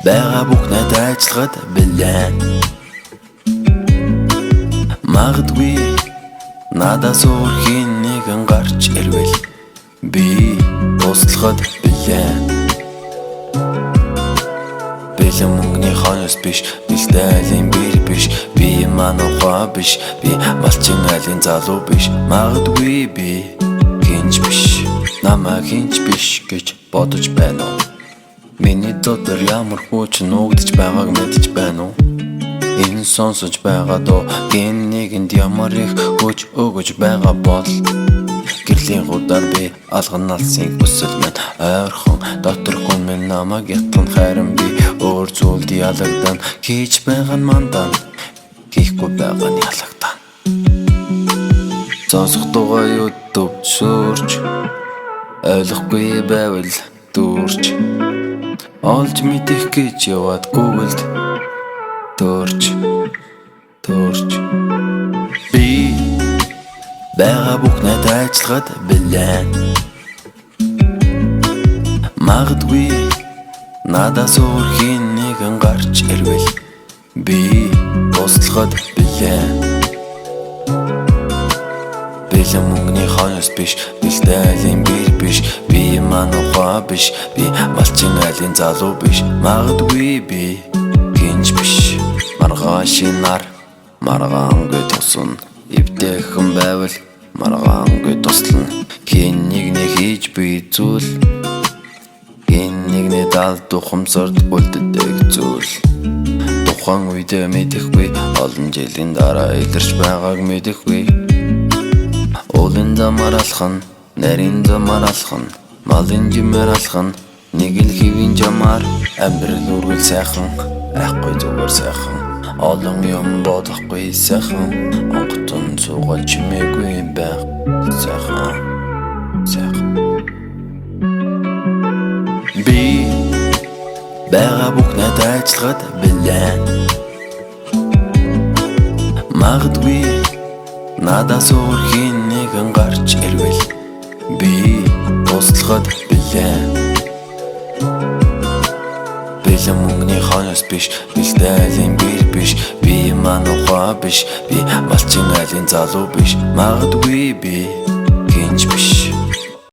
Байгаа бүхнээ ажиллахад бэлэн. Магадгүй надаас өөр хэн нэгэн гарч ирвэл би туслахад бэлэн. Бэлэн мөнгөний хойноос биш, бэлтээлийн бэр биш, би мануухай биш, би малчин айлын залуу биш. Магадгүй би хинч биш, намайг хинч биш гэж бодож байна уу? Миний дотор ямар хүч нуугдж байгааг мэдэж байна уу? Энэ сонсож байгаа доо хэн нэгэнд ямар их хүч өгөж байгаа бол гэрлийн худаар би алган алсын хүсэл минь ойрхон дотор хүн минь намайг ятган, харин би өөр зүйлд ялагдан, хийж байгаа нь мандан, хийхгүй байгаа нь ялагдан. Сонсох дугаа YouTube search, ойлгохгүй байвал дүүрч, олж мэдэх гэж яваад Google-д төрч төрч. Би байгаа бүхнээ ажиллахад бэлэн. Магадгүй надаас өөр хэн нэгэн гарч ирвэл би туслахад бэлэн. Бэлэн мөнгөний хойноос биш, бэлтээлийн бэр биш, би мануухай биш, би малчин айлын залуу биш. Магадгүй би хинч биш. Маргаашийн нар маргаангүй тусна, эвтэйхэн байвал маргаангүй туслана. Хэн нэгний хийж буй зүйл хэн нэгний далд ухамсарт үлддэг зүйл. Тухайн үедээ мэдэхгүй, олон жилийн дараа илэрч байгааг мэдэхгүй. Уулын замаар алхана, нарийн замаар алхана, малын жимээр алхана, нэг л хэвийн жамаар. Амьдрал үргэлж сайхан, айхгүй зүгээр сайхан, олон юм бодохгүй сайхан, онгоцон суугаад чимээгүй юм байх сайхан, сайхан. Би байгаа бүхнээ ажиллахад бэлэн. Магадгүй надаас өөр хэн нэгэн гарч ирвэл би туслахад бэлэн. Бэлэн мөнгөний хойноос биш, бэлтээлийн бэр биш, би мануухай биш, би малчин айлын залуу биш. Магадгүй би хинч биш.